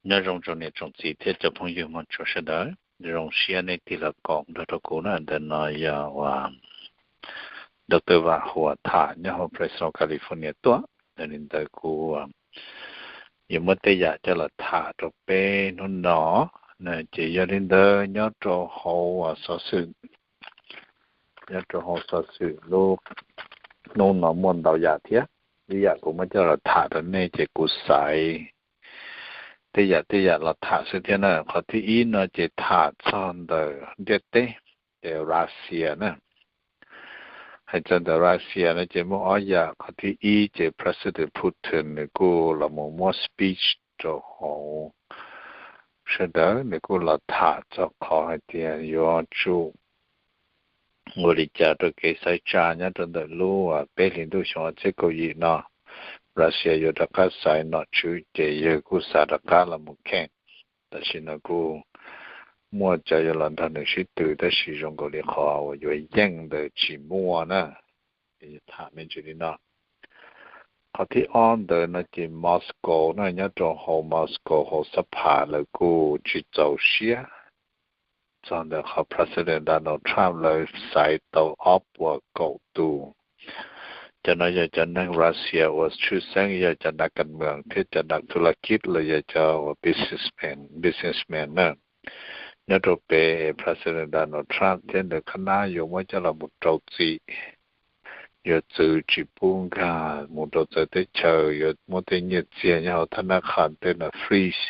Nyob zoo tsoom niam tsoom txiv thiab cov phooj ywg mog, tsoom sawv daws, zoo siab nej tig los koom nrog rau kuv na. Ntawm no yog uas Doctor Vam Huas tham nyob hauv Fresno, California tuaj. Yog li ntawd kuv yuav muab tej yam coj los tham rau peb hnub no. Ces yog li ntawd nyob rau hauv xov xwm, nyob rau hauv xov xwm lub hnub no muaj ntau yam thiab. Ib yam kuv muab coj los tham rau nej ces kuv xaiv tej yam tej yam los tham xwb thiab na. Qhov thib ib no ces tham txog ntawm ntiaj teb, ces Russia na. Hais txog ntawm Russia no ces muaj ob yam. Qhov thib ib ces President Putin nws kuj los mus muab speech rau hauv sawv daws, nws kuj los tham txog qhov hais tias yuav tsum ua li cas rau kev xaiv tsa nyob rau ntawm lub peb hlis ntuj xyoo ob txhiab kaum yim no. Russia yuav rov qab xaiv nom tswv ces yawg kuj xav rov qab los mus kheej. Tam sim no kuj muaj cov yuav los nrog nws sib tw tab sis zoo nkaus li qhov uas yuav yeej ntawd tsis muaj na. Tham me ntsis li no. Qhov thib ob ntawd no ces Moscow na, nyob rau hauv Moscow hauv xab phas lawv kuj tsis txaus siab txog ntawm qhov President Donald Trump lawv xaiv tau ob puas kaum tus. Cov no yog cov neeg Russia uas tshwj xeeb yog cov nav kas mees thiab cov nav thu la kij los yog cov uas businessman, businessman na. Nyob rau pem President Donald Trump thiab nws qhab nab yuav muab coj los mus rau txim, yuav txwv tsis pub nkag mus rau txawv teb chaws, yuav muab tej nyiaj txiag nyob hauv thab nab qhas tej no freeze.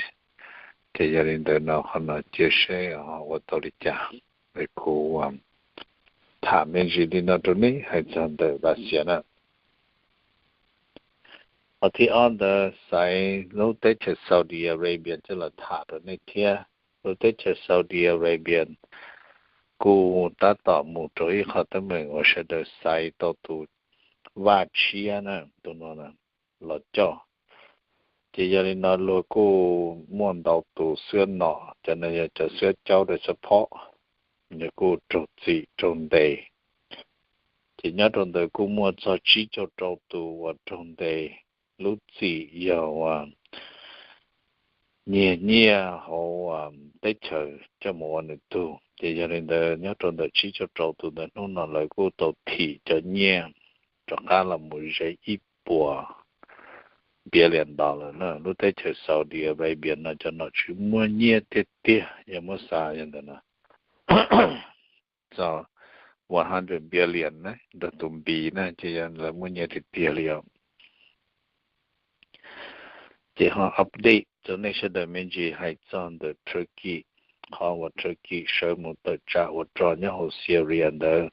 Ces yog li ntawd no qhov no cia seb ho ua tau li cas. Es kuv tham me ntsis li no rau nej hais txog ntawm Russia na. Qhov thib ob ntawd xaiv lub teb chaws Saudi Arabia coj los tham rau nej thiab. Lub teb chaws Saudi Arabia kuj tab tom mus rau ib qho teeb meem uas sawv daws xaiv tau tus vaj tshiab na, tus no los coj. Ces yog li no luag kuj muaj ntau tus xwab nom, cov no yog cov xwab caub rau support, nws kuj raug txim raug ntes. Ces nyob rau ntawd kuj muaj txog tsib caug rau tus uas raug ntes, lub txim yog uas nyiag nyiaj hauv teb chaws coj mus ua nws tug. Ces yog li ntawd nyob rau ntawm tsib caug rau tus ntawd hnub no lawv kuj tau thim cov nyiaj rov qab los mus ze ib puas billion dollar lawm na. Lub teb chaws Saudi Arabia no cov nom tswv muaj nyiaj tiag tiag, yog muab xav yog ntawm no txog one hundred billion na, nrog tus npis na, ces yog lawv muaj nyiaj tiag tiag li os. Ces ho update rau nej sawv daws me ntsis hais txog ntawm Turkey, qhov uas Turkey sawv mus tawm tsam ua rog nyob hauv Syria ntawd.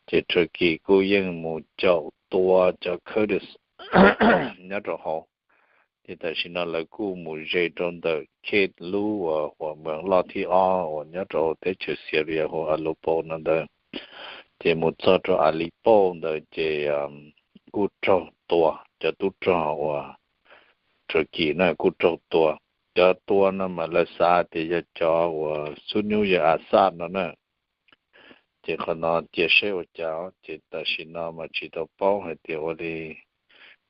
Ces Turkey kuj yeej mus caum tua cov Kurds nyob rau hauv. Ces tam sim no lawv kuj mus ze rau ntawm Kate lub uas uas moos loj thib ob uas nyob rau hauv teb chaws Syria hu ua Aleppo no ntawd. Ces mus txog rau Aleppo ntawd ces kuj raug tua, cov tub rog uas Turkey na kuj raug tua. Cov tua no mas lawv xav tias yog cov uas xub nyub yawg Assad no na. Ces qhov no cia seb ua cas, ces tam sim no mas tsis tau paub hais tias ua li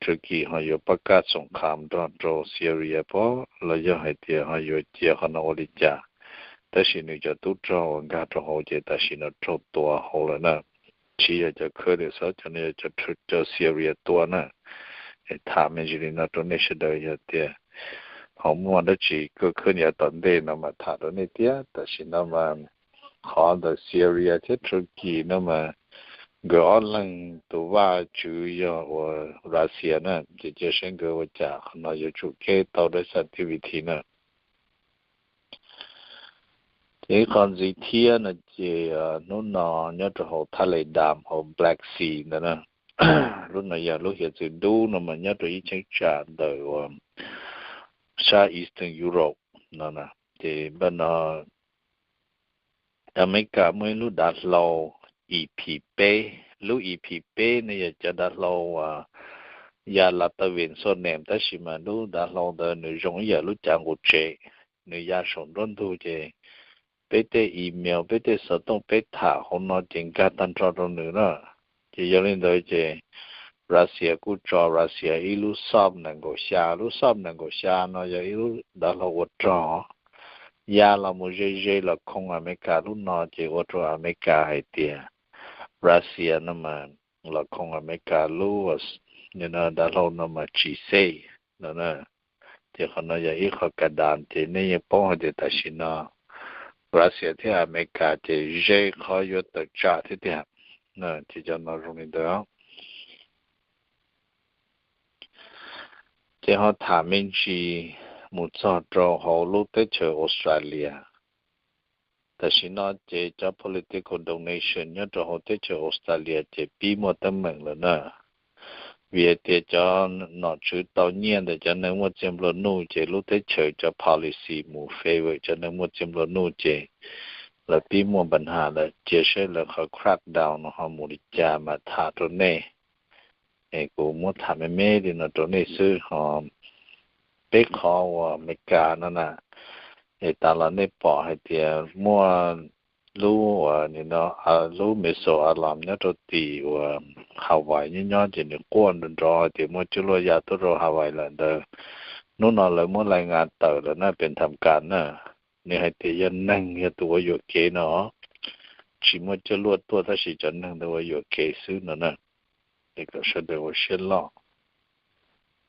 Turkey ho yuav pab kaj xoom kham nrog rau Syria pob los yog hais tias ho yuav cia qhov no ua li cas. Tab sis nws cov tub rog uas nkag rau hauv ces tam sim no raug tua hauv lawm na. Tsis yog cov Kurd xwb, cov no yog cov Syria tua na. Tham me ntsis li no rau nej sawv daws, yog tias ho muaj dab tsi kawg khwb yav tom ntej no mas tham rau nej thiab. Tam sim no mas qhov ntawm Syria thiab Turkey no mas nkawd ob leeg tus vaj tswv yog uas Russia na, ces cia seb nkawd ua cas, qhov no yuav tsum keb tau dab tsi activity na. Ces ib qho ntxiv thiab no ces hnub no nyob rau hauv thaj les dam hauv Black Sea ntawd na, lub no yog lub hiav txwv dub no mas nyob rau ib cheeb tsam ntawm uas sab Eastern Europe no. Ces npaj no Amelikas muaj ib lub dav hlau E P peb, lub E P peb no yog cov dav hlau ya las tawv vim xoj nem, tab sis mas lub dav hlau ntawd nws zoo ib yam lub cav nqus tsev, nws ya saum nruab ntug ces peb tej email, peb tej xov tooj peb tham hauv no ces nkag tag nrho rau nws na. Ces yog li ntawd ces Russia kuj tso Russia ib lub sub nees nkaum xya. Lub sub nees nkaum xya no yog ib lub dav hlau ua rog ya los mus ze ze los khoo Amelikas lub no ces ua rau Amelikas hais tias Russia no mas los khoo Amelikas lub dav hlau no mas tsis safe no. Ces qhov no yog ib qho ka das ces nej yeej paub hais tias tam sim no Russia thiab Amelikas ces ze qhov yuav tawm tsam thiab tiag. Ces cov no zoo li ntawd. Ces ho tham me ntsis mus txog rau hauv lub teb chaws Australia. Tam sim no ces cov political donation nyob rau hauv teb chaws Australia ces pib muaj teeb meem lawm na. Vim hais tias cov nom tswv tau nyiaj ntawm cov neeg muaj txiaj nplua nuj ces lub teb chaws cov policy mus favor cov neeg muaj txiaj nplua nuj ces lawv pib muaj npa nham lawm. Cia saib lawv qhov crackdown no ho mus li cas mas tham rau nej. Es kuv muab tham me me li no rau nej xwb ho. Peb qhov uas Amelikas no na, es tas los nej pom hais tias muaj lub uas lub missile alarm nyob rau tim uas Hawaii nyob nyob ces nws quaj nrov nrov hais tias muaj cuaj luaj ya tuaj rau Hawaii lawm ntawd. Hnub no lawv muab lais ngas tawm lawm na, pem tham kas na, nws hais tias yog neeg yog tus ua yuam kev no, tsis muaj cuaj luaj tuaj tab sis cov neeg ntawd ua yuam kev xwb no na. Es kom sawv daws ua siab loj.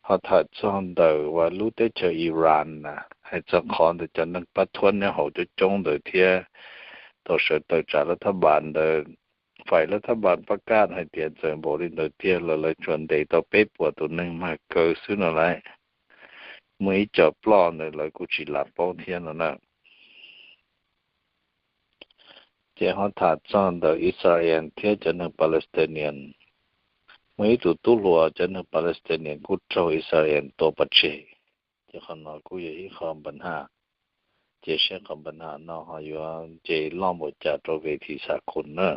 Ho tham txog ntawm uas lub teb chaws Iran na, hais txog qhov ntawm cov neeg pab thuab nyob hauv coob coob ntawd thiab tau sawv tawm tsam lawv thab npas ntawd, fais lawv thab npas pab kaj hais tias txawm npaum li ntawd tiag los lawv tsuas ntes tau peb puas tus neeg mag kaw xwb no lauj. Muaj ib co ploj ntawd lawv kuj tsis lam paub thiab no na. Ces ho tham txog ntawm Israel thiab cov neeg Palestinian. Muaj ib tug tub hluas cov neeg Palestinian kuj raug Israel tua pov tseg. Ces qhov no kuj yog ib qho npa nham. Ces seb qhov npa nham no ho yuav nce loj npaum cas rau ve thim xam khun na.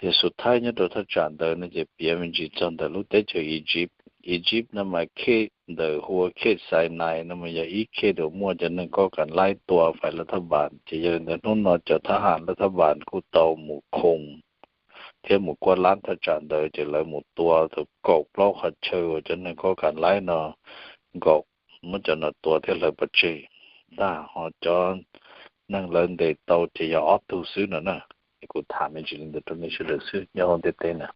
Ces xub thawj nyob rau thaj tsam ntawd no ces piav me ntsis txog ntawm lub teb chaws Egypt. Egypt no mas khej ntawm hu ua khej Sinai no mas yog ib khej uas muaj cov neeg kob kas laib tua fais lawv thab npas. Ces yog li ntawd hnub no cov thab ham lawv thab npas kuj tau mus khoom thiab mus kuaj lab thaj tsam ntawd ces lawv mus tua tau kaum plaub qhov chaw uas cov neeg kob kas laib no nkaum, muab cov no tua thiab hlawv pov tseg tag, ho cov neeg lawv ntes tau ces yog ob tug xwb no na. Kuv tham me ntsis li ntawd rau nej sawv daws xwb nyob hauv ntiaj teb na.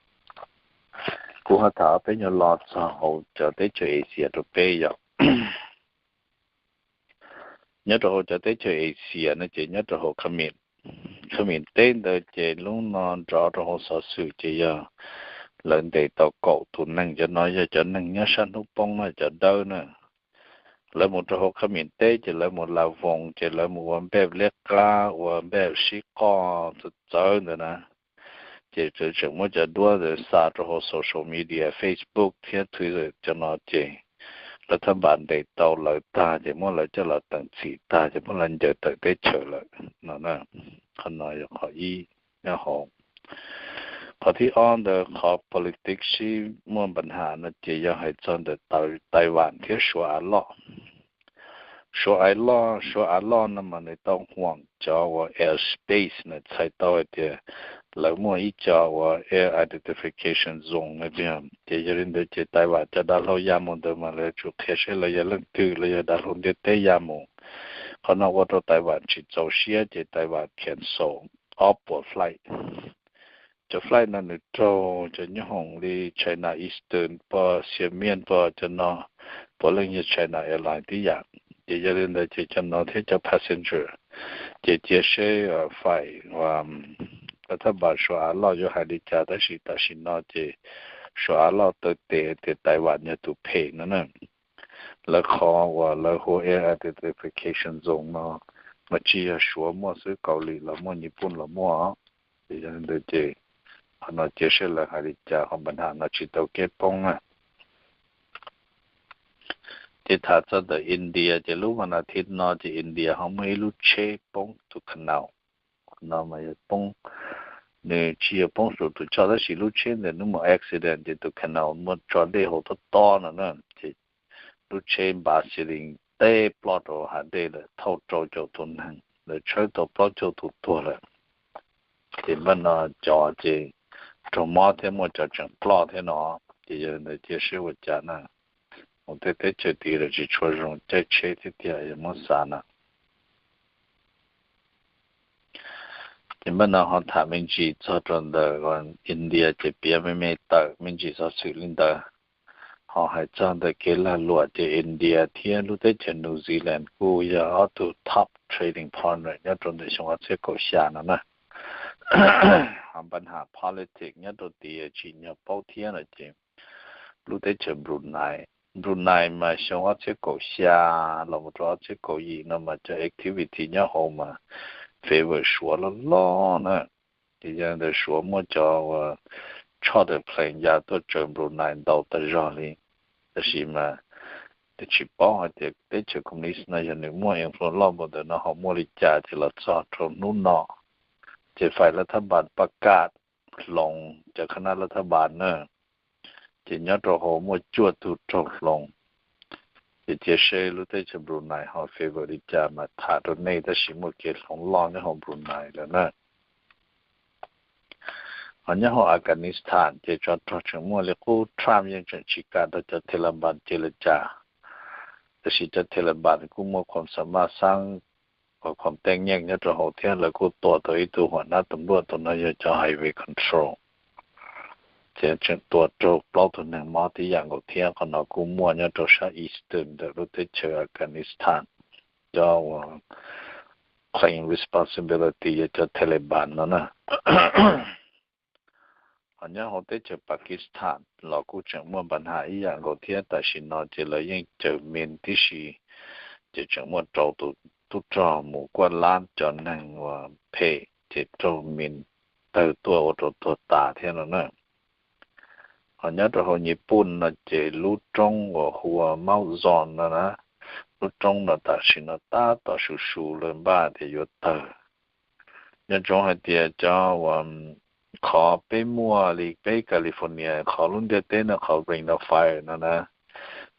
Kuv ho tham peb nyuag lo txog hauv cov teb chaws Asia rau peb yom. Nyob rau hauv cov teb chaws Asia no ces nyob rau hauv Khmer, Khmer teb ntawd ces lub no nrov rau hauv xov xwm ces yog lawv ntes tau kaum tus neeg, cov no yog cov neeg nyob sab hnub poob no cov dawb na. Lawv mus rau hauv Khmer teb ces lawv mus la voos ces lawv mus ua npej liab qab ua npej sib qoj txawv txawv ntawd na. Ces tseem muab cov duab ntawd xa rau hauv social media, Facebook thiab Twitter cov no ces lawv thab npas ntes tau lawv tag ces muab lawv coj los teem txim tag ces muab lawv ncaws tawm teb chaws lawm no. Qhov no yog qhov ib nyob hauv. Qhov thib ob ntawd qhov politics sib muaj npa nham no ces yog hais txog ntawm Taiwan thiab Suav av loj. Suav av loj, Suav av loj no mas nws tau huam cov uas airspace na, txhais tau hais tias lawv muaj ib co uas air identification zone no tiag. Ces yog li ntawd ces Taiwan cov dav hlau ya mus ntawd mas lawv tsum qhia seb lawv yog leej twg, lawv yog dav hlau ntiaj teb ya mus. Qhov no ua rau Taiwan tsis txaus siab ces Taiwan cancel ob puas flight. Cov flight no nws raug cov nyob hoom li China Eastern pog, Xiamen pog, cov no puav leej yog China Airlines tib yam. Ces yog li ntawd ces cov no thiab cov passenger ces cia seb fais uas lawv thaj npas Suav av loj yuav hais li cas, tab sis tam sim no ces Suav av loj taw tes tias Taiwan yog tus phem no na. Lawv qhov uas lawv hu air identification zone no mas tsis yog Suav muaj xwb, Kaus Lim los muaj, Nyij Pooj los muaj. Ces yog li ntawd ces qhov no cia seb lawv hais li cas, qhov npa nham no tsis tau kev poob na. Ces tham txog ntawm India ces lub vas nas thiv no ces India ho muaj ib lub tsheb poob tus canal. Qhov no mas yog poob, nws tsis yog poob saum tus choj tab sis lub tsheb ntawd nws mus accident ces tus canal muaj tso dej hauv tob tob no na. Ces lub tsheb npav xi lees teb ploj rau hav dej lawm, thauj rau caum tus neeg, lawv tshawb tau plaub caug tus tuag lawm. Ces npaj no cov ces raug mob thiab muaj cov tseem ploj thiab no, ces yog li ntawd cia seb ua cas na. Mus tej teb chaws tid los tsis tshua zoo caij tsheb thiab tiag yog muab xav na. Ces npaj no ho tham me ntsis txog rau ntawm India ces piav me me tawm me ntsis xov xwm li ntawd. Ho hais txog ntawm kev lag luam ces India thiab lub teb chaws New Zealand kuj yog ob tug top trading partner nyob rau ntawm xyoo ob txhiab kaum xya no na. Ho npaj ham politics nyob rau tid tsim nyog paub thiab no ces lub teb chaws Brunei, Brunei mas xyoo ob txhiab kaum xya los mus rau ob txhiab kaum yim no mas cov activity nyob hauv mas favor Suav loj loj na. Ces yog ntawm Suav muaj cov uas charter plane ya tuaj tsaws Brunei ntau tas zog li. Tab sis mas tsis paub hais tias teb chaws communist no yog nws muaj influence loj npaum ntawm no ho muaj li cas ces los txog rau hnub no ces fais lav thab npas pas kas hloov cov khab nab lav thab npas na, ces nyob rau hauv muaj cuaj tug raug hloov. Ces cia seb lub teb chaws Brunei ho favor li cas mas tham rau nej tab sis muaj kev hloov loj nyob hauv Brunei lawm na. Ho nyob hauv Afghanistan ces tsov rog tseem muaj li qub, Trump yeej tseem tsis kam nrog cov Taliban cia li cas. Tab sis cov Taliban kuj muaj khuam xa maj xab, khuam teej nyeej nyob rau hauv thiab lawv kuj tua tau ib tug huam nab tus npluaj, tus no yog cov highway control. Ces tseem tua raug plaub tug neeg mob tib yam nkaus thiab. Qhov no kuj muaj nyob rau sab eastern ntawm lub teb chaws Afghanistan, cov uas claim responsibility yog cov Taliban no na. Ho nyob hauv teb chaws Pakistan los kuj tseem muaj npa nham ib yam nkaus thiab. Tam sim no ces lawv yeej caws mis tib si, ces tseem muaj rau tus tub rog mus kuaj lab cov neeg uas phem ces raug mis tawg tuaj ua rau tuag tas thiab no na. Ho nyob rau hauv Nyij Pooj no ces lub roob uas hu ua Mauv Zone no na, lub roob no tam sim no tab tom su su lawv npaj tias yuav tawg. Nco ntsoov hais tias cov uas qhov peb muaj li peb California qhov lub ntiaj teb no qhov Ring of Fire no na,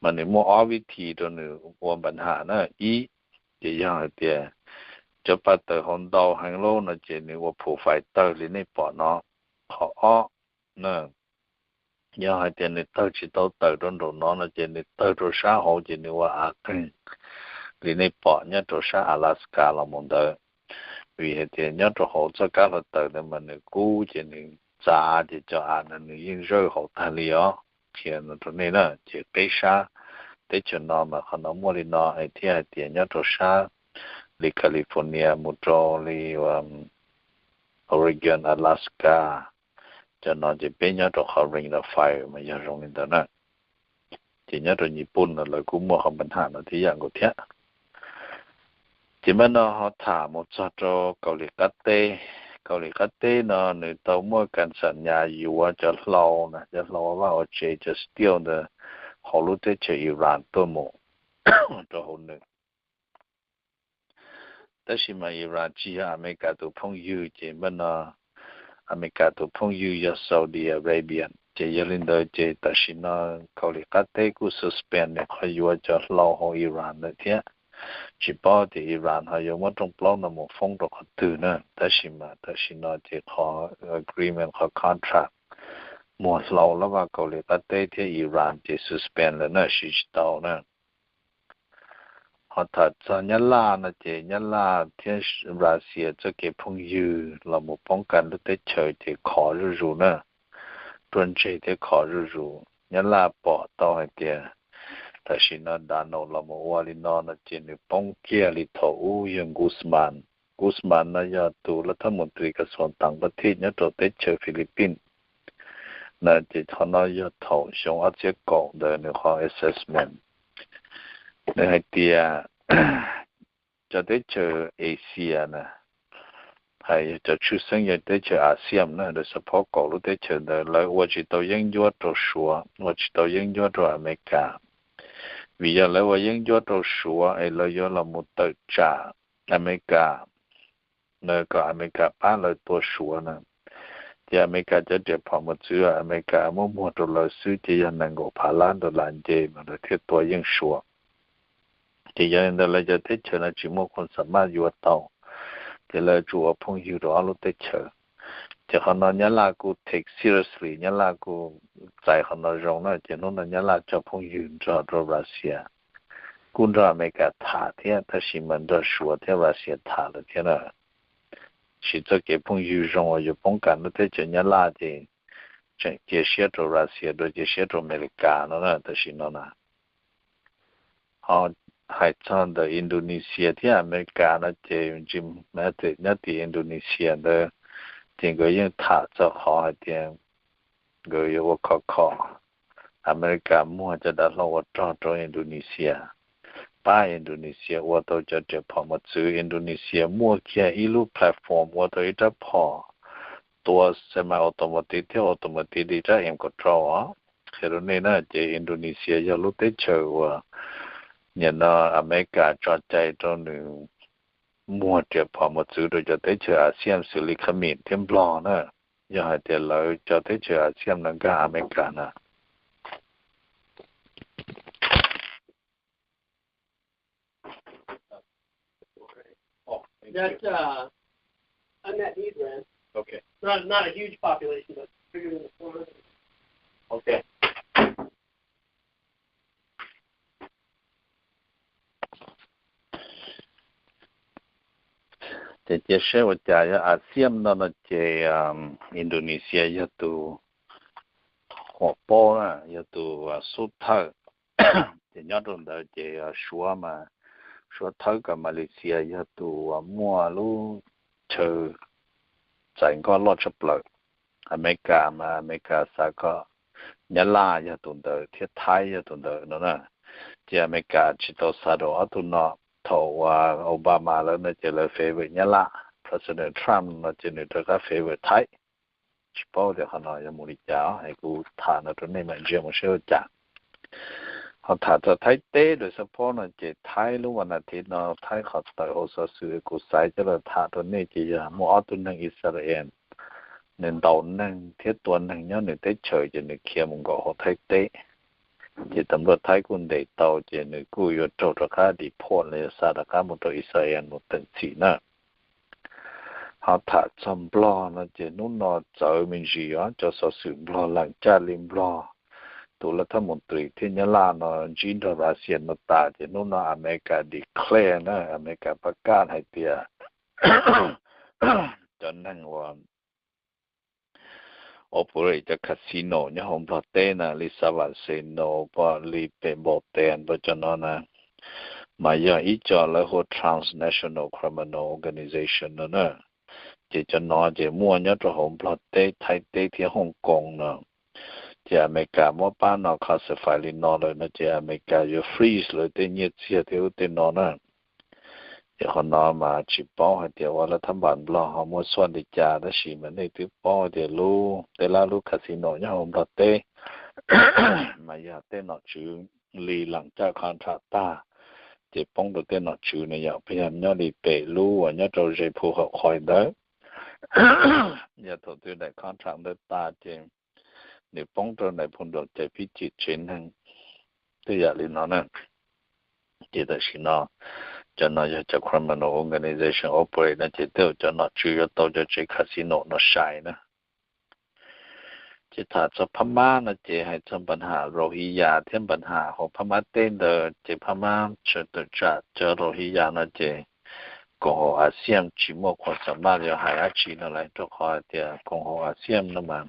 mas nws muaj ob vib thi rau nws ua npa nham na. Ib, ces yog hais tias cov pa tawm hauv ntau heev lauj no ces nws ua phuv fais tawg li nej pom no. Qhov ob na, yog hais tias nws tawg tsis tau tawm rau nraum no no ces nws tawg rau sab hauv ces nws ua av qeeg li nej pom nyob rau sab Alaska los mus ntawd. Vim hais tias nyob rau hauv txoj kab hluav taws ntawd mas nws kub ces nws txav ces cov av ntawd nws yeej zawj hauv tag li os. Qhia no rau nej na, ces peb sab teb chaws no mas qhov no muaj li no es thiaj hais tias nyob rau sab li California mus rau li Oregon, Alaska, cov no ces peb nyob rau qhov Ring of Fire mas yog zoo li ntawd na. Ces nyob rau Nyij Pooj no lawv kuj muaj qhov npa nham no tib yam nkaus thiab. Ces npaj no ho tham mus txog rau Kaus Lim Qab Teb. Kaus Lim Qab Teb no nws tau muaj kas xam nyas yuav cov hlau na, cov hlau vaj ua tsev, cov steel ntawd hauv lub teb chaws Iran tuaj mus rau hauv nws. Tab sis mas Iran tsis yog Amelikas tus phooj ywg ces npaj no Amelikas tus phooj ywg yog Saudi Arabia. Ces yog li ntawd ces tam sim no Kaus Lim Qab Teb kuj suspend nws qhov yuav cov hlau hauv Iran lawm thiab. Tsis paub tias Iran ho yuav muab rooj plaub no mus foob rau qhov twg na, tab sis mas tam sim no ces qhov agreement, qhov contract muag hlau lab vaj Kaus Lim Qab Teb thiab Iran ces suspend lawm na, siv tsis tau na. Ho tham txog Nyab Laj no ces Nyab Laj thiab Russia txoj kev phooj ywg los mus poob kas lub teb chaws ces khov zuj zus na, ruaj ntseg thiab khov zuj zus. Nyab Laj pom tau hais tias tam sim no Donald los mus ua li no no ces nws poob kiag li thaum ub yog Guzman. Guzman no yog tus lab thab mus tris kas xuas tas npab thij nyob rau teb chaws Philippines na, ces qhov no yog thaum xyoo ob txhiab kaum ntawd nws qhov assessment, nws hais tias cov teb chaws Asia na, hais yog cov tshwj xeeb yog teb chaws ASEAN na, lawv support kaum lub teb chaws ntawd, lawv ua tsis tau yeeb ncuab rau Suav, ua tsis tau yeeb ncuab rau Amelikas. Vim yog lawv ua yeeb ncuab rau Suav es lawv yuav los mus tawm tsam Amelikas, kom Amelikas pab lawv tua Suav na. Ces Amelikas cov riam phom mus txwv Amelikas muab muag rau lawv xwb ces yog nees nkaum phav lab dollar nce mas lawv thiaj tua yeej Suav. Ces yog li ntawd lawv cov teb chaws no tsis muaj khuam xam maj yuav tau, ces lawv tsuas ua phooj ywg rau ob lub teb chaws. Ces qhov no Nyab Laj kuj take seriously, Nyab Laj kuj txais qhov no zoo na, ces hnub no Nyab Laj cov phooj ywg nrog rau Russia kuj nrog Amelikas tham thiab, tab sis mas nrog Suav thiab Russia tham lawm thiab na. Siv txoj kev phooj ywg zoo uas yuav poob kam lub teb chaws Nyab Laj ces tseem cia siab rau Russia dua cia siab rau Amelikas no na, tam sim no na. Ho hais txog ntawm Indonesia thiab Amelikas no ces nyob tim Indonesia ntawd ces nkawd yeej tham txog qhov hais tias nkawd yuav ua khov kho Amelikas muag cov dav hlau ua rog rau Indonesia, pab Indonesia ua tau cov riam phom mos txwv. Indonesia muaj kiag ib lub platform ua tau ib rab phom tua semi automatic thiab automatic li rab M kaum rau os. Qhia rau nej na, ces Indonesia yog lub teb chaws uas nim no Amelikas tso cai rau nws muag riam phom mos txwv rau cov teb chaws ASEAN xws li Khmer thiab Nplog na. Yog hais tias lawv cov teb chaws ASEAN no nkag Amelikas na. That's uh, unmet need, man. Okay. Not not a huge population, but bigger than the four hundred. Okay. Ces cia seb ua cas, yog ASEAN no no ces Indonesia yog tus hauv paus na, yog tus xub thawj. Ces nyob rau ntawd ces Suav mas, Suav thawb kom Malaysia yog tus uas muaj lub chaw txais nkoj loj tshaj plaws. Amelikas mas Amelikas xav kom Nyab Laj yog tus ntawd thiab Thaib yog tus ntawd no na. Ces Amelikas tsis tau xav rau ob tug no. Thaum uas Obama lawv no ces lawv favor Nyab Laj, President Trump no ces nws rov qab favor Thaib. Tsis paub tias qhov no yog mus li cas, es kuv tham no rau nej mam ntsia mus seb ua cas. Ho tham txog Thaib teb rau xab phob no ces Thaib lub vas nas thiv no Thaib qhov tawm hauv xov xwm kuv xaiv coj los tham rau nej ces yog muaj ob tug neeg Israel, nws ntaus neeg thiab tua neeg nyob nws teb chaws ces nws khiav mus nkaum hauv Thaib teb. Ces tas nplua Thaib kuj ntes tau ces nws kuj yuav raug rov qab deport los yog xa rov qab mus rau Israel mus teem txim na. Ho tham txog Nplog no ces hnub no txawv me ntsis os, cov xov xwm Nplog leem caj li Nplog tus lav thab mus tris thiab Nyab Laj no ntsib nrog Russia no tas ces hnub no Amelikas declare na, Amelikas pab kaj hais tias cov neeg uas operate cov casino nyob hauv Nplog teb na li Xav Vam Xes Nos, pom li pem Npaus Tes, pom cov no na, mas yog ib co lawv hu ua transnational criminal organization no na. Ces cov no ces muaj nyob rau hauv Nplog teb, Thaib teb thiab Hong Kong no. Ces Amelikas muab pab no classify li no lawm no ces Amelikas yuav freeze lawv tej nyiaj txiag thiab ub tej no na. Ces qhov no mas tsis paub hais tias ua lav thab npas Nplog ho muaj xuaj li cas, tab sis mas nej twb paub hais tias lub tej lab lub casino nyob hauv Nplog teb mas yog tej nom tswv li leem caj contract tag, ces poob rau tej nom tswv ne yom, peb yog nyob li pem lub uas nyob rau ze phu hawm qhoi ntawd. Yog thaum twg daim contract ntawd tas ces nws poob rau daim phu nruas cais phib cim tsev neeg, tej yam li no na. Ces tam sim no cov no yog cov criminal organization operate no ces tej zaum cov nom tswv yuav tau cov tsev casino no sai na. Ces tham txog Phab Mab no ces hais txog npa ham Rohingya thiab npa ham hauv Phab Mab teb ntawd ces Phab Mab sawv tawm tsam cov Rohingya no ces koom haum ASEAN tsis muaj qhuas xam maj yuav hais dab tsi no lawm, rau qhov hais tias koom haum ASEAN no mas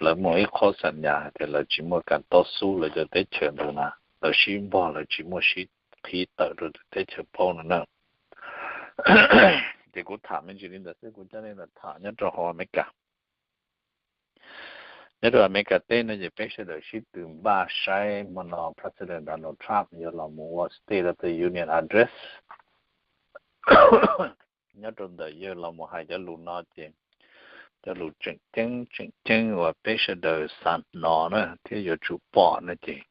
lawv muaj ib qhov xam nyas hais tias lawv tsis muaj kas tob xub lawv cov teb chaws ntawd na, lawv sib npog lawv tsis muaj sib qhib tawm rau tus teb chaws paub no na. Ces kuv tham me ntsis li ntawd xwb, kuv coj nej los tham nyob rau hauv Amelikas. Nyob rau Amelikas teb no ces peb sawv daws sib tw npaj saib hmo no President Donald Trump yuav los mus ua State of the Union Address. Nyob rau ntawm yawg los mus hais cov lus no ces cov lus tseem ceeb tseem ceeb uas peb sawv daws xav hnov na thiab yuav tsum pom no ces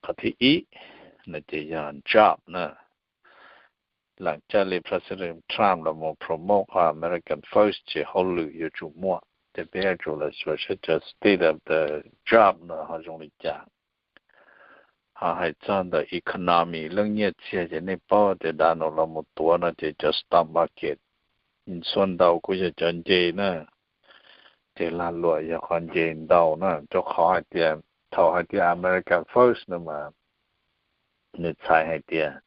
qhov thib ib no ces yog job na. Leem caj li President Trump los mus promote qhov American First ces hauj lwm yuav tsum muaj, ces peb yuav tsum los xyuas saib cov state of the job no ho zoo li cas. Ho hais txog ntawm economy leej nyiaj txiag ces nej paub tias Donald los mus tuav no ces cov stock market xuaj ntau kuj yog cov nce na. ces lag luam yog qhov nce ntau na, rau qhov hais tias thaum hais tias America First no mas nws txhais hais tias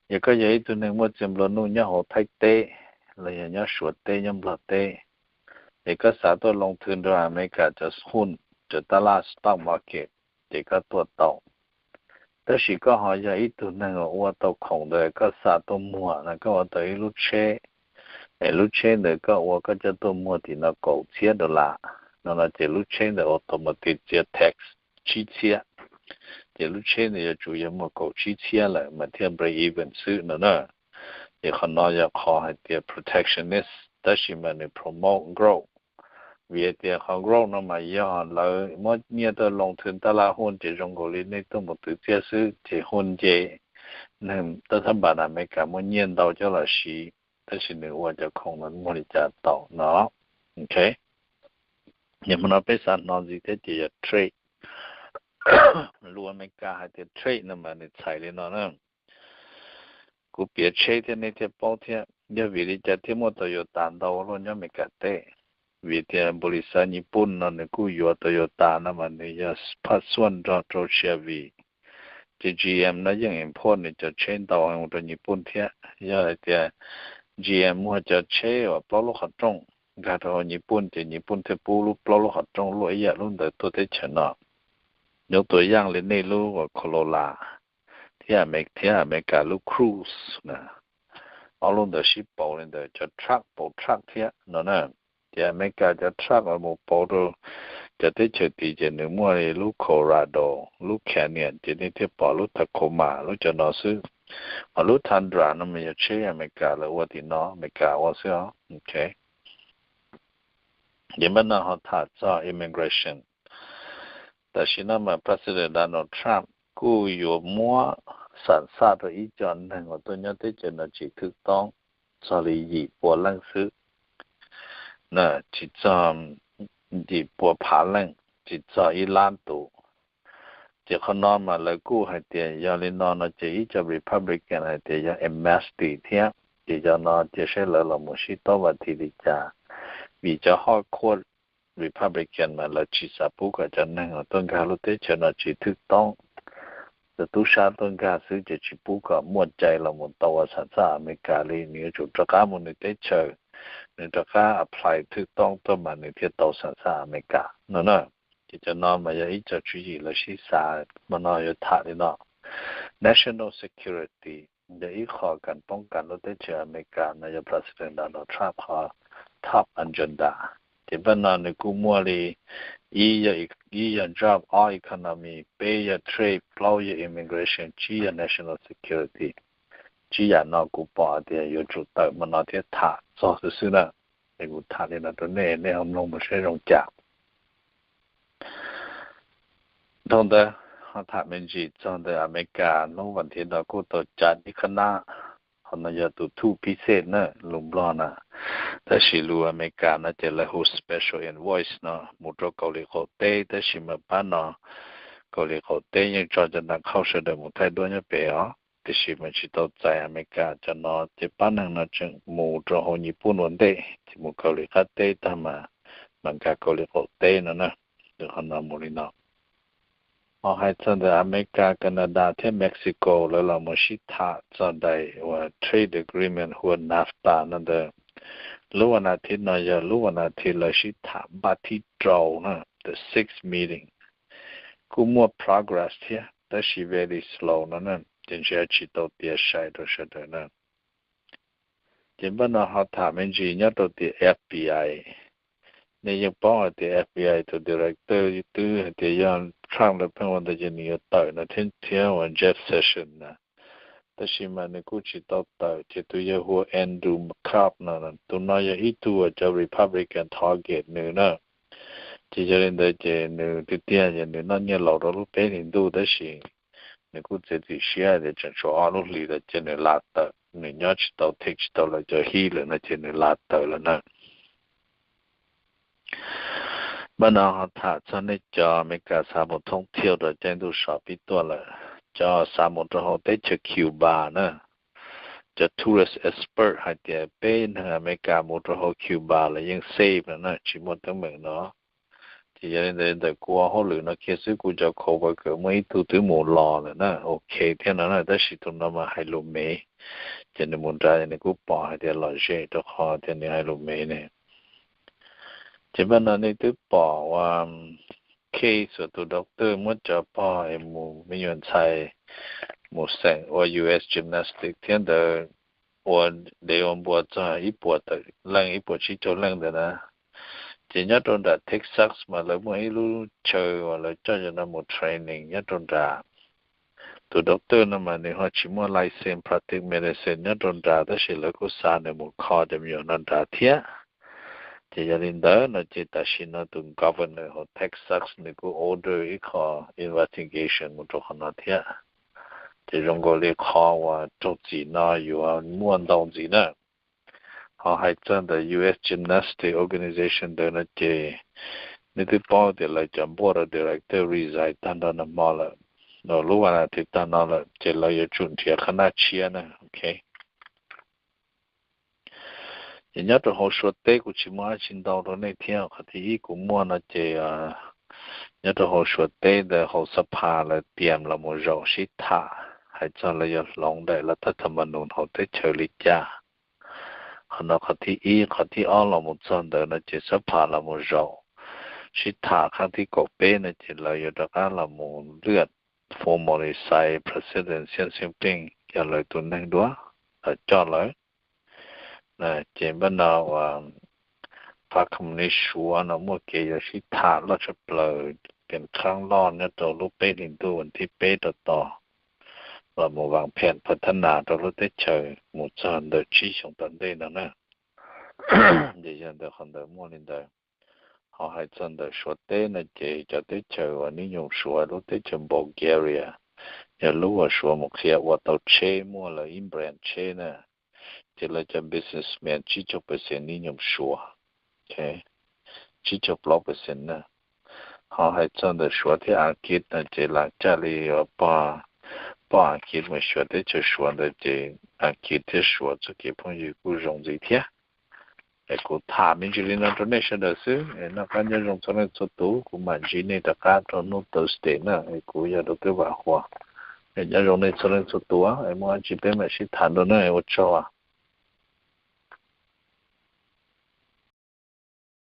yog koj yog ib tug neeg muaj txiag nplua nuj nyob hauv Thaib teb los yog nyob Suav teb nyob Nplog teb, es koj xav tuaj loo thwv nrog Amelikas cov huj, cov taj laj stock market, ces koj tuaj tau. Tab sis koj ho yog ib tug neeg uas ua tau khoom ntawd koj xav tuaj muag no koj ua tau ib lub tsheb, es lub tsheb ntawd koj ua koj coj tuaj muag tim no kaum txhiab dollar no no ces lub tsheb ntawd automatic txiav tax tsib txhiab, ces lub tsheb ntawd yuav tsum yog muag kaum tsib txhiab lawm mas thiaj break even xwb no na. Ces qhov no yog qhov hais tias protectionist tab sis mas nws promote growth. Vim hais tias qhov growth no mas yog lawv muab nyiaj tuaj loo thwv taj laj huj ces zoo nkaus li nej tuaj mus twv txiaj xwb ces huj nce, neeg tab thab npas Amelikas muaj nyiaj ntau coj los siv, tab sis nws ua cov khoom no muag li cas tau no. Ok, yog hmo no peb xav hnov ntxiv thiab ces yog trade. Lus Amelikas hais tias trade no mas nws txhais li no na. Kuv piav tsheb thiab nej thiaj paub thiab, yog vim li cas thiaj muaj Toyota ntau luaj nyob Amelikas teb? Vim tias npau li xav Nyij Pooj no nws kuj yuav Toyota no mas nws yog phaj xuaj nrog rau Chevy. Ces G M no yeej import nws cov tsheb ntau mus rau Nyij Pooj thiab. Yog hais tias G M muag cov tsheb uas plaub lub qhov rooj nkag rau hauv Nyij Pooj ces Nyij Pooj thiaj pub lub plaub lub qhov rooj luaj ib yam lub ntawd tuaj teb chaws no. Yog tus yaj li nej lub uas Corolla thiab, thiab Amelikas lub Cruise na, ob lub ntawd sib pauv li ntawd, cov truck pauv truck thiab no na. Ces Amelikas cov truck uas mus pauv rau cov teb chaws tid ces nws muaj li lub Colorado, lub Canyon, ces nej thiaj pom lub Tacoma lub cov no xwb. Ho lub Tundra no mas yog tsheb Amelikas lawv ua tim no, Amelikas ua xwb os. Ok, ces npaj no ho tham txog immigration. Tam sim no mas President Donald Trump kuj yuav muab xam xaj rau ib co neeg uas tuaj nyob teb chaws no tsis thwj toob, txog li yim pua leej xwb, tsis txog yim pua phav leej, tsis txog ib lab tus. Ces qhov no mas lawv kuj hais tias yog li no no ces ib co Republican hais tias yog amnesty thiab, ces yog no ces saib lawv los mus sib tauj vas thiv li cas. Vim cov hot core Republican mas lawv tsis xav pub kom cov neeg uas tuaj nkag lub teb chaws no tsis thwj toob, cov tub sab tuaj nkag xwb ces tsis pub kom muaj cai los mus tau ua xam xaj Amelikas li. Nws yuav tsum rov qab mus nws teb chaws, nws rov qab apply thwj toob tuaj mas nws thiaj tau xam xaj Amelikas no na. Ces cov no mas yog ib co tswv yim lawv sib xav mas no yuav tham li no. National security yog ib qho kas poob kas lub teb chaws Amelikas no yog President Donald Trump qhov top agenda. Ces npaj no nws kuj muaj li ib yog, ib yog job, ob economy, peb yog trade, plaub yog immigration, tsib yog national security. Tsib yam no kuv pom tias yuav tsum tawm hmo no thiab tham txog xwb xwb na. Es kuv tham li no rau nej, nej ho mloog mus saib zoo cas. Dhau ntawd ho tham me ntsis txog ntawm Amelikas hnub vas thiv no kuj tau cav ib qhab nab, qhov no yog tus thuj phib xej na, lus Nplog na, tab sis lus Amelikas no ces lawv hu special envoy no mus rau Kaus Lim qaum teb, tab sis mas pab no Kaus Lim qaum teb yeej tso cov nta khauj sawv daws mus thaij duab nyob pem os, tiam sis mas tsis tau txais Amelikas cov no. Ces pab neeg no tseem mus rau hauv Nyij Pooj ua ntej, ces mus Kaus Lim qab teb tag mas, mas nkag Kaus Lim qaum teb no na. Qhov no mus li no. Ho hais txog ntawm Amelikas, Canada thiab Mexico lawv los mus sib tham txog daim uas trade agreement hu ua NAFTA no ntawd. Lub vas nas thiv no yog lub vas nas thiv lawv sib tham npaj thib rau na, the sixth meeting. Kuj muaj progress thiab tab sis very slow no na, ces ntshe tsis tau tiav sai rau sawv daws na. Ces npaj no ho tham me ntsis nyob rau tias F B I. Nej yeej paub hais tias F B I tus director twb hais tias yog Trump lawv pheej ua ntawd ces nws yuav tawm no thiab, thiab uas Jeff Sessions na. Tab sis mas nws kuj tsis tau tawm, ces tus yawg hu ua Andrew McCabe no, tus no yog ib tug uas cov Republican target nws na. Ces yog li ntawd ces nws tiag tiag ces nws noj nyiaj laus rau lub peb hlis ntuj, tab sis nws kuj txiav txim siab tias tseem tshuav ob lub hlis lawm ces nws lam tawm, nws nyob tsis tau, them tsis tau lawv cov hij lawm no ces nws lam tawm lawm na. Npaj no ho tham txog nej cov Amelikas xav mus thoob thiaj rau caij ntuj so pib tuaj lawm, cov xav mus rau hauv teb chaws Cuba na. cov tourist expert hais tias peb neeg Amelikas mus rau hauv Cuba los yeej safe no na, tsis muaj teeb meem no. Ces yog li ntawd ntawm kuv ua hauj lwm no kiag xwb, kuv cov coworker muaj ib tug twb mus los lawm na, ok thiab no na, tab sis tus no mas hais lus Mev, ces nws mus nrad nws kuj pom hais tias lom zem rau qhov tias nws hais lus Mev ne. Ces npaj no nej twb pom ua case uas tus doctor muab cov pog es mus me nyuam ntxhais mus xeem ua U S gymnastic thiab ntawd, ua dev ua npua txog ib puas tawm leej, ib puas tsib caug leej ntawd na. Ces nyob rau nram Texas mas lawv muaj ib lub chaw uas lawv coj cov no mus training nyob rau nrad. Tus doctor no mas nws ho tsis muaj license practice medicine nyob rau nrad, tab sis lawv kuj xa nws mus kho cov me nyuam no nrad thiab. Ces yog li ntawd no ces tam sim no tus governor hauv Texas nws kuj order ib qho investigation mus rau qhov no thiab. Ces zoo nkaus li qhov uas raug txim no yuav muaj ntau ntxiv na. Ho hais txog ntawm U S Gymnastic Organization ntawd no ces nej twb paub tias lawv cov board of director resign tag nrho nag hmo lawm, lub vas thiv tag no lawm, ces lawv yuav tsum nrhiav qhab naj tshiab na, ok. Ces nyob rau hauv Suav teb kuv tsis muaj dab tsi ntau rau nej thiab. Qhov thib ib kuv muaj no ces nyob rau hauv Suav teb ntawd hauv xab phas lawv tias los mus zaum sib tham hais txog lawv yuav hloov daim laj thab tham ma nus hauv teb chaws li cas. Qhov no qhov thib ib. Qhov thib ob los mus txog ntawd no ces xab phas los mus zaum sib tham khav thib kaum peb no ces lawv yuav rov qab los mus lwaj formally saib President Xi Jinping yog lawv tus neeg dua los coj lawv. Ces npaj no uas pab Communist Suav no muaj kev yuav sib tham loj tshaj plaws, kev khav loj nyob rau lub peb hlis ntuj vas thib peb rau tom los mus vam phem phav thab nas rau lub teb chaws mus txog ntawm tsib xyoos tom ntej no na. Ces yog ntawm qhov ntawd muaj li ntawd. Ho hais txog ntawm Suav teb no ces cov teb chaws uas nib nyoos Suav lub teb chaws Bulgaria, yog lub uas Suav mus qhia ua tau tsheb muaj lawv ib brand tsheb na, ces lawv cov businessman tsib caug percent nib nyoos Suav, tsib caug plaub percent na. Ho hais txog ntawm Suav thiab Askiv no ces lam caj li pog, pog Askiv mus xyuas teb chaws Suav ntawd ces Askiv thiab Suav txoj kev phooj ywg kuj zoo ntxiv thiab. Es kuv tham me ntsis li no rau nej sawv daws xwb, es noj qab nyob zoo txhua leej txhua tus, kuv mam ntsib nej rov qab rau hnub Thursday na, es kuv yog Dr. Vam Huas. Es nyob zoo nej txhua leej txhua tus, es muaj dab tsi peb mam sib tham dua na, ua tsaug.